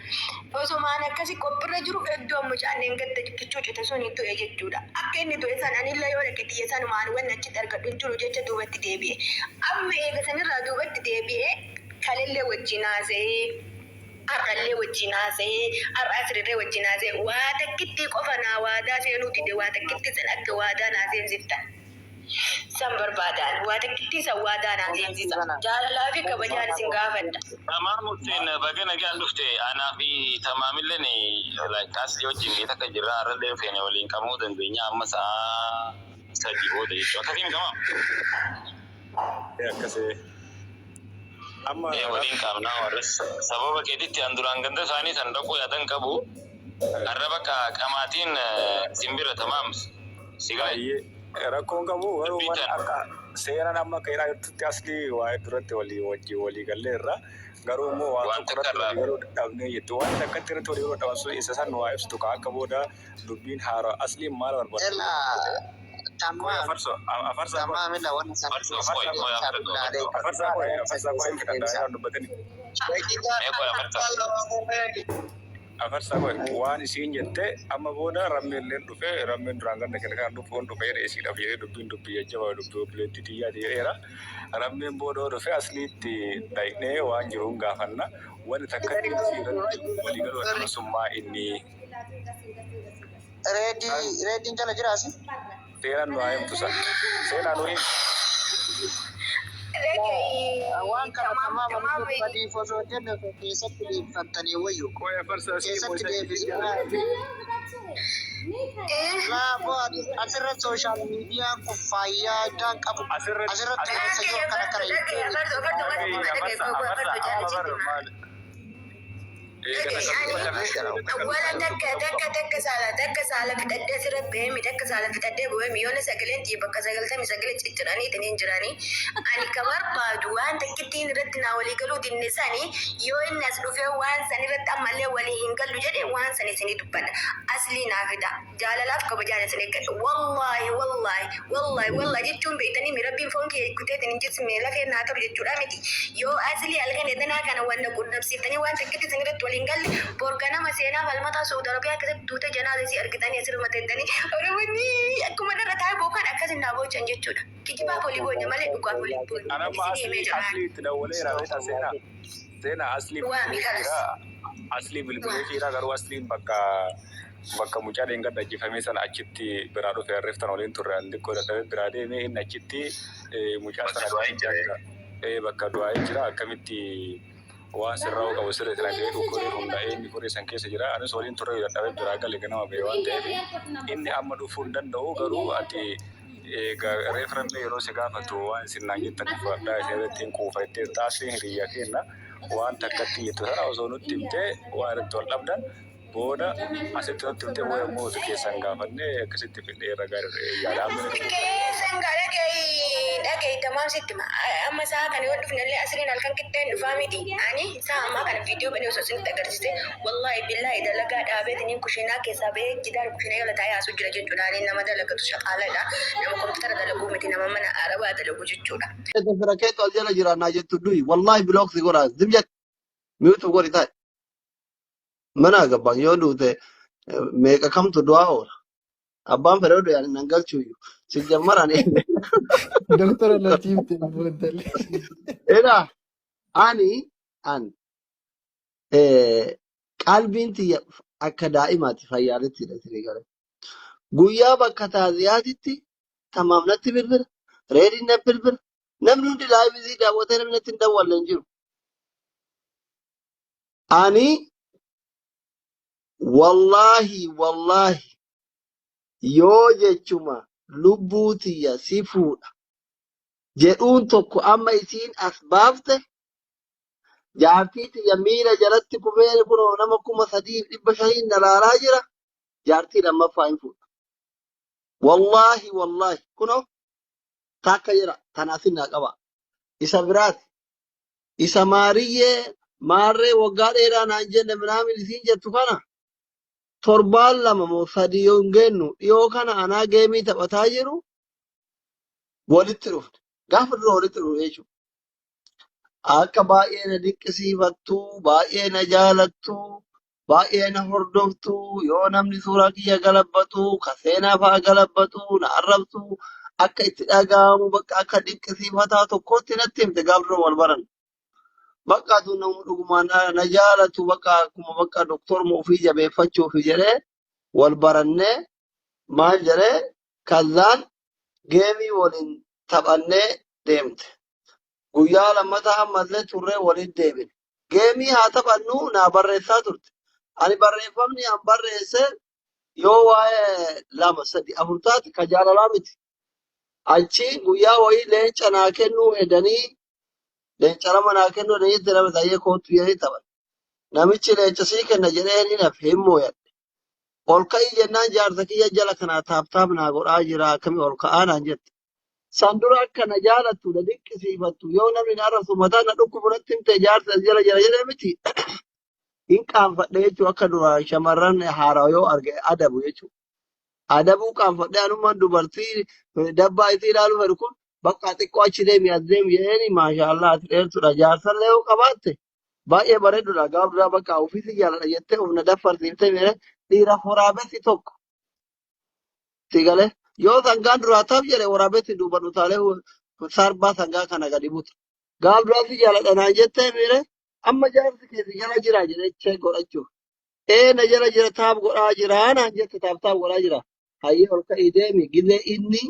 jechuudha. Osomaan akkasi qophirra jiru iddoo mucaan dheengadda kichuu cite suni du'e jechuudha. Akka inni du'e san anillee yoo dhaqe tiyya sanumaan wanni achitti argadhu hin jiru jecha duubatti deebi'e. Amma eega sanirraa duubatti deebi'ee kalellee wajjin haasa'ee har'allee wajjin haasa'ee har'a asirrillee wajjin haasa'ee waa takkittii qofa naa waadaa seenuu dide waa takkittii san akka waadaa naa seensiftan. San barbaadaan waa takkittii san waadaa naa seensisa. Jaalalaa fi kabajaan isin gaafadha. Tamaam Hussein, baga nagaan dhufte. Anaa fi Tamaamilleen like asli wajjin biyya takka jirra. Har'allee feene waliin qabamuu dandeenya, amma sa'aa 3 booda jechuudha. Akkasiin, Tamaam? Akkasii. Amma Ee, waliin qabnaa. Warras sababa keetitti an duraan ganda isaanii san dhaquu yaadan qabu. Har'a bakka qamaatiin simbira, Tamaam, si gahe. Baay'ee rakkoon qabu garuu Dubbii waan tan. Akka seenaan amma akka jedhaa jirtutti asli waa'ee duratti walii wajjin walii gallee irra garuu immoo waan Waan tokko takka irratti irraa walii galuu dadhabnee jettu. Waan takkatti irratti walii galuu dadhaban sun isa san waa ibsitu ka akka booda dubbiin haaraa asliin maal barbaadde? Ela Qoy. Tamam. Afarso, afarsaa qoy. Tamam, ila wannan san Afarsoo, qoy, keessatti qoy, deebisaa afarso, billaalee. afarso. Afarsaa qoy, afarsaa qoy, hin fixadha yeroo dubbatani. Daqiiqaa Mee qoy, afarsaa. Afarsaa qoy, waan isiin jette amma booda rammeelleen dhufe, rammeen duraan ganda kenna kan dhufuun dhufe jedhe isiidhaaf jedhee dubbiin dubbii jajjabaa dubbii obboleettii xiyyaati jedheera. Rammeen booda yoo dhufe asliitti dhaqnee waan jiruun gaafanna. Wanni takkatti isii irratti walii galuu dadhaban sun maa inni? Reedii, reediin jala jiraasi. Seenaan nu haa himtu san. Seenaa nu himi. Waan kana Tamaam tamaam tamaam ani badiif osoo hin jenne osoo keessatti deebifattanii wayyu. Qoy, afarsaa sii Keessatti immoo isa deebisnaa. Laafoo ani asirra social mediaan kun faayidaa hin qabu. Asirratti Asirratti asirratti keessa yoo kana kana Dhagee afarso, afarso, dhagahi afarso, afarsa dhagee afarsa afarso amma bar jaalachifti. maal eegala Ani awwala takka takka takka saala takka saala fixadhee asirra bahee takka saala fixadhee bu'ee miyoona sagaleen xiyya bakka 99 cicciranii ittiin jiranii ani ka barbaadu waan takkittiin irratti naa walii galuu dinne sani yoo inni as dhufee waan san irratti ammallee walii hin gallu jedhe waan san isinii dubbadha. Aslii naa fida, jaalalaaf kabajaan isin eeggadha. Wallaahi, wallaahi, wallaahi, wallaahi jechuun beektanii mi rabbiin foon kiyya kuteetiin hin jisme lafee naa ta'u jechuudha miti. Yoo aslii halkan edanaa kana wanna qunnamsiiftanii waan takkitti isin irratti waliin galle, bor ganama seenaa falmataa Saudi Arabiyaa keessatti duute janaaza isii argitanii asirra teettanii Oromoonni akkuma narra taa'ee bookan akkasin naa boochan jechuudha. Kijibaaf olii boonya malee dhugaaf olii boonye. Anamma Isinii himee aslii jira. Aslii itti dawwaleera, beektaa, seenaa. Seenaa, aslii Waa bilbilee kalas. jira. Aslii bilbilee Waa. jira, garuu asliin bakka mucaa dheengadda ajjeefamee sana achitti biraa dhufe. Harreeftan waliin turre, an xiqqoo dadhabee biraa deemee inni achitti mucaa Bakka sana du'aa hin ajjeechaa jira. jira. Bakka du'aa jira. Akkamitti waan sirraa'uu qabu sirriitti nagahee dhukkuree hundaa'ee inni koree san keessa jira. Anis waliin turre, dadhabee biraa gale, ganama ba'e waan ta'eef inni amma dhufuu hin danda'u. Garuu ati egaa reeframmee yeroo si gaafatu waan isin naan jettan fudhadhaa, isin irratti hin quufa jettee taasii hiriyyaa kenna waan takkatti jettu sana osoo nutti himtee, waan irratti wal dhabdan booda asitti nutti himtee, booda immoo nuti keessan gaafannee akkasitti fidhee irra gaarii yaada. Amma inni dhufuu hin danda'u. Keessan gaa dhaga'i, dhaga'i, tamaam, sitti hima. Amma sa'a kana yoo dhufne illee asliin halkan qixxeen dhufaa miti. Ani sa'a ammaa kana viidiyoo banee osoo isinitti agarsiise, wallaahi billaahi, dalagaa dhaabeetiniin kushiinaa keessaa bahee jidaara kushiinaa jala taa'ee haasuu jira jechuudha. Ani nama dalagatu shaqaaladha. Nama kompiitara dalaguu miti, nama mana arabaa dalagu jechuudha. Fira keetu al jala jira naa jettu du'i wallahi block si godha, zim jette mute godhi taa'e mana gabbaan yoo duute meeqa kamtu du'aa oola, abbaan fedhe du'e ani nan galchuuyyu si jammarani. Doktora Latiifti Abboontallee. Eda ani qalbiin tiyya akka daa'imaati fayyaaletti isinii gale. Guyyaa bakka taaziyaatitti tamaam natti bilbila, reediin natti bilbila, namni hundi liveii daawwatee namni natti hin dawwalle hin jiru. Ani wallaahi, wallaahi, yoo jechuma lubbuu tiyya si fuudha jedhuun tokko amma isiin as baafte, jaartii tiyya miila jalatti kufee kunoo nama 3,500n na laalaa jira, jaartii lammaffaa hin fuudha. Wallaahi, wallaahi, kunoo takka jira tanaasin naa qaba. Isa biraati. Isa maariyyee maarree waggaa dheeraa naan jenne minaamin isiin jettu kana torbaan 2 moo 3 yoo hin geennu dhiyoo kana anaa gameii taphataa jiru walitti dhufne. Gaafa dura walitti dhufne jechuudha. Akka baay'ee na dinqisiifattu, baay'ee na jaalattu, baay'ee na hordoftu, yoo namni suuraa kiyya galabbatu, ka seenaa fa'aa galabbatu, na arrabsu, akka itti dhaga'amu bakka akka dinqisiifataa tokkotti natti himte gaaf dura wal baran. Bakka tun namni dhugumaan na jaalatu bakka akkuma bakka doktoruma ofii jabeeffachuuf jedhee wal barannee maal jedhee kazaan geemii waliin taphannee deemte. Guyyaa lammataa ammallee turree waliin deebine. Geemii haa taphannu naa barreessaa turte. Ani barreeffamni an barreesse yoo waa'ee lama sadi afur taate ka jaalalaa miti. Achi guyyaa wayii leenca naa kennuu hedanii leenca lama naa kennuu hedanii itti nama taa'ee kootu jedhanii taphan. Namichi leenca sii kenna jedhee ni nafe hin mooyadhe. Ol ka'ii jennaan jaarsa kiyya jala kanaa tap tap naa godhaa jira akkamii ol ka'aa naan jette. San dura akka na jaalattu na dinqisiifattu yoo namni na arrabsu mataa na dhukkubu natti himte jaarsa as jala jira jedhee miti. Hin qaanfadhe jechuun akka duraan shamarran haaraa yoo arge adabu jechuudha. Adabuu qaanfadhe anummaan dubartii dabbaa isii ilaaluu fedhu kun bakka xiqqoo achi deemi as deemi jedheeni maashaallah ati dheertuudha jaarsallee yoo qabaatte baay'ee bareedudha gaaf duraa bakka ofiisi jaaladha jettee of na daffarsiiftee miire dhiira waraabessi tokko si galee yoo sangaan duraa taaf jedhe waraabessi duuba utaalee sarbaa sangaa kana gadi buta. Gaaf duraa si jaaladha naan jettee miire amma jaarsi keessa jala jira jedhee check godhachuuf. Ee, na jala jira, tap godhaa jira naan jette, tap tap godhaa jira. Hayyee, ol ka'ii deemi gizee inni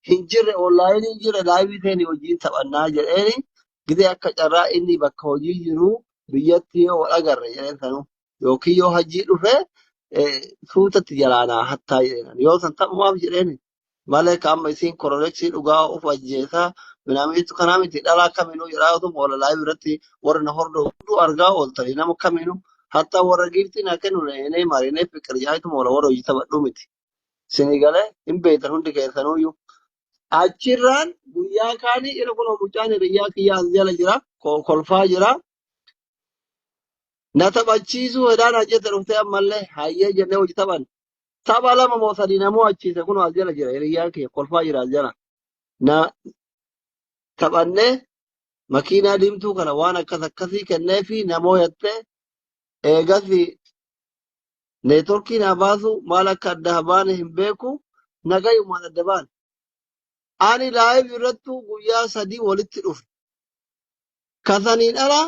hin jirre online hin jirre live seeni wajjin taphannaa jedheeni gizee akka carraa inni bakka hojii jiru biyyatti yoo wal agarre jedheen sanuu yookiin yoo hajjii dhufe suutatti jalaanaa hattaa jedheen yoo san taphumaaf jedheeni malee ka amma isiin koroleksii dhugaa of ajjeesaa minaamiitu kanaa miti. Dhalaa kaminuu jedhaa otuma wala live irratti warra na hordofu hunduu argaa ooltanii nama kaminuu hattaa warra giiftii naa kennu neenee marinee fiqir jaayituma wala warra hojii taphadhuu miti. Isinii galee hin beektan hundi keessanuyyuu. Achirraan guyyaa kaanii ila kun mucaan hiriyyaa kiyyaa as jala jira kolfaa jira. Na taphachiisuu hedaan hojjete dhuftee ammallee hayyee jennee hojii taphan. Tapha lama moo sadii namoo achiise kun as jala jira hiriyyaan kiyya kolfaa jira as jala. Na taphannee makiinaa diimtuu kana waan akkas akkasii kennee fi namoo yattee eegas network naa baasu maal akka adda baane hin beeku, nagayumaan adda baane. Ani live irrattuu guyyaa 3 walitti dhufe. Kasaniin ala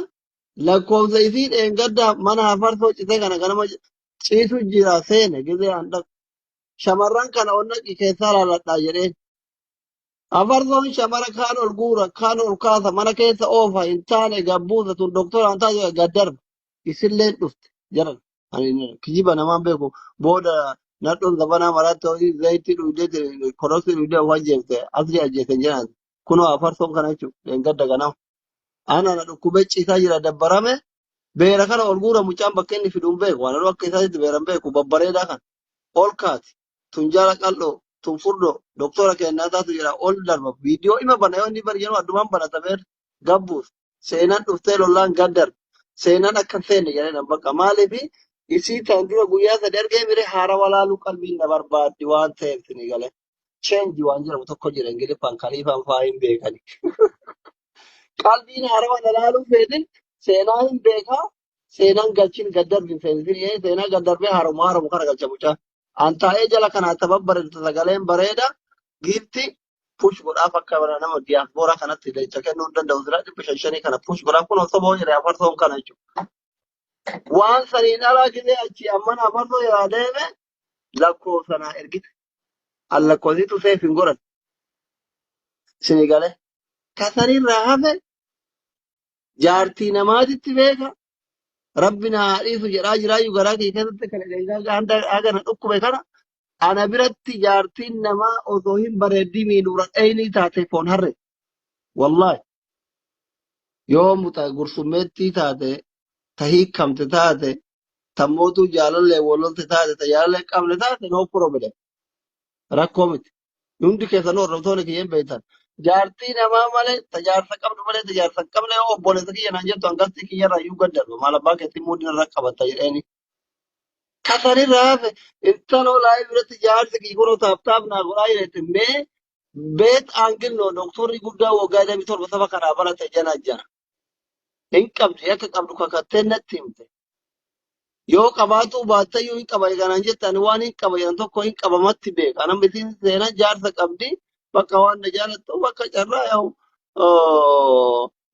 lakkoofsa isii dheengadda mana hafarsoo citee kana ganama ciisu jira seene gizee an dhaqu. Shamarran kana ol naqi keessaa laaladhaa jedheen. Hafarsoon shamara kaan ol guura kaan ol kaasa mana keessa oofa hin taane gabbuusa tun doktoraan taate gad darba. Isilleen dhufte jaran. Ani kijiba namaan beeku booda nadhoon zabanaa maraatti hojii zayitii dhugdee korosii dhugdee of ajjeefte asli ajjeesen jedhan. Kunoo hafarsoon kana jechuudha dheengadda ganama. Ana na dhukkubee ciisaa jira dabbarame beera kana ol guura mucaan bakka inni fiduun beeku waan akka isaatti beeran beeku babbareedaa kana ol kaati tun jala qal'oo tun furdoo doktora kennaa taatu jira ol darba viidiyoo ima bana yoo inni bari jedhu addumaan banata beer gabbuus seenaan dhuftee lollaan gad darba seenaan akka hin seenne jedhee bakka maaliif isii tan dura guyyaa 3 argee mire haara walaaluu qalbiin na barbaaddi waan ta'eef sini galee change waan jedhamu tokko jira Ingiliffaan kaliifaan fa'aa hin beekani. Qalbiin haarawa na laaluu feetin seenaa hin beekaa seenaan galchin gad darbin seensin seenaa gad darbee haaroma haaromu kana galcha mucaa. An taa'ee jala kanaa tababbareedu sagaleen bareeda giifti push godhaaf akka nama diyaaspooraa kanatti leenca kennuu hin danda'u sira 500 5 kana push godhaaf kun osoo boo jedhee afarsoon kana jechuudha. Waan saniin alaa gisee achi ammana afarsoo jalaa deeme lakkoofsa naa ergite. An lakkoofsitu save hin godhan. Isinii galee. Kasanirraa hafe jaartii namaatitti beeka. Rabbi na haa dhiisu jedhaa jiraayyuu garaa kiyya keessatti kana haga na dhukkube kana ana biratti jaartiin namaa osoo hin bareeddii miiluura dheeyinii taate foon harre. Wallaahi yoo muxa gursummeettii taate ta hiikamte taate tammootuu jaalallee walolte taate ta jaalallee qabne taate no problem rakkoo miti. Hundi keessanuu hordoftoonni kiyya hin beektan. Jaartii namaa malee ta jaarsa qabdu malee ta jaarsa hin qabne yoo obboleessa kiyya naan jettu hangastii kiyyarraa iyyuu gad darba. Maal abbaa keetti muudin irra qabatta jedheeni. Kasanirraa hafe intaloo live biratti jaarsi kiyya kunoo tap tap naa godhaa jedhette mee beet aangilnoo doktorri guddaa waggaa 27 saba kanaa barate jana jana. Hin qabdi akka qabdu kakattee natti himte. Yoo qabaatuu baatteyyuu hin qaba kanaan jette ani waan hin qaba jedhan tokko hin qabamatti beeka. Namni isiin seenaa jaarsa qabdi bakka waan na jaalattu bakka carraa yaa'u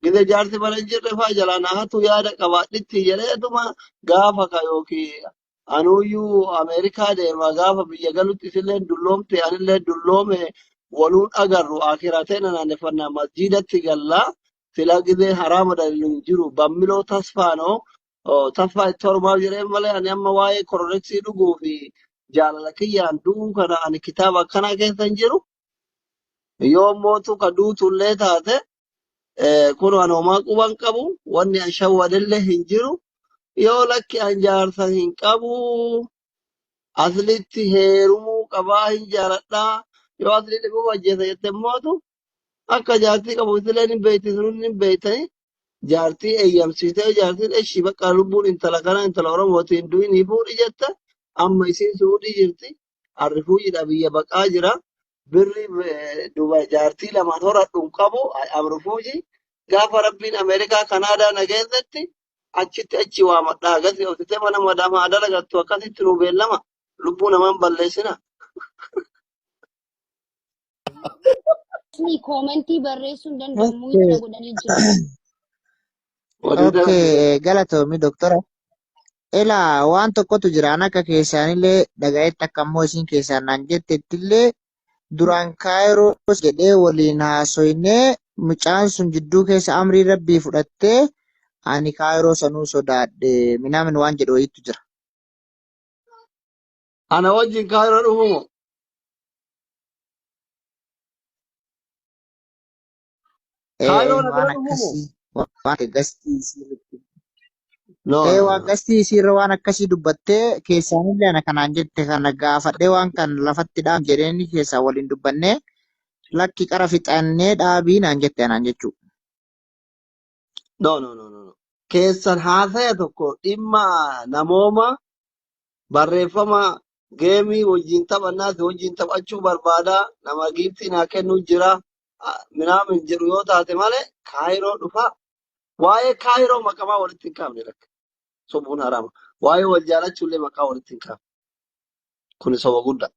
gide jaarsi bara hin jirre faa jalaa na hatu yaada qabaadhitti jedheetuma gaafa ka yookiin anuyyuu Ameerikaa deema gaafa biyya galutti isillee dulloomte anillee dulloome waluun agarru akiratee na naanneffannaa masjiidatti gallaa sila gizee haraama dalilu hin jiru bammiloo tasfaanoo tasfaa itti horumaaf jedhee malee ani amma waa'ee kororeksii dhuguu fi jaalala kiyyaan du'uu kana ani kitaaba akkanaa keessa hin jiru. Yoo mootu ka duutullee taate kun ani homaa quban qabu wanni an shawwadellee hin jiru. Yoo lakki an jaarsa hin qabu aslitti heerumuu qabaa hin jaaladhaa yoo asli dhibuu ajjeesa jette mootu akka jaartii qabu isileen hin beekti sunun hin beektani jaartii eeyyamsiisee jaartiin eshii bakka lubbuun intala kana intala Oromootiin du'in fuudhi jette amma isiin suudhii jirti arrifuuyidha biyya baqaa jira birri duba jaartii lamaan horadhu hin qabu amrifuuji gaafa rabbiin Ameerikaa Kanaadaa na geessetti achitti achi waamadha agasii obsitee mana madaama dalagattu akkasitti nu beellama lubbuu namaan balleessina. Ni koomentii barreessuu hin danda'u mute na godhanii jiru. Walii Okay, galatoomi doktora. Elaa waan tokkotu jira an akka keessaanillee dhagayetti akka ammoo isin keessaan naan jettettillee duraan kaayiroos jedhee waliin haasoynee mucaan sun jidduu keessa amrii rabbii fudhattee ani kaayiroo sanuu sodaadhe minaamin waan jedhu wayiitu jira. Ana wajjin kaayiroo dhufu moo? Ee Kaayiroo na waan bira dhufu moo? akkasii waan gastii isii No, ee no, waan no. gastii isiirra waan akkasii dubbattee keessaanillee ana kanaan jette kana gaafadhee waan kan lafatti dhaam jedheeni keessaa waliin dubbannee lakki qara fixannee dhaabii naan jette anaan jechuudha. No, no, no, no. no. Keessan haasaya tokko dhimma namooma barreeffama geemii wajjin taphannaas wajjin taphachuu barbaada nama giiftii naa kennu jira minaamin jedhu yoo taate malee kaayiroo dhufa. Waa'ee kaayiroo maqamaa walitti hin kaafne rakka. Sobuun haraama. Waa'ee wal jaalachuullee maqaa walitti hin kaafne. Kuni soba guddaa.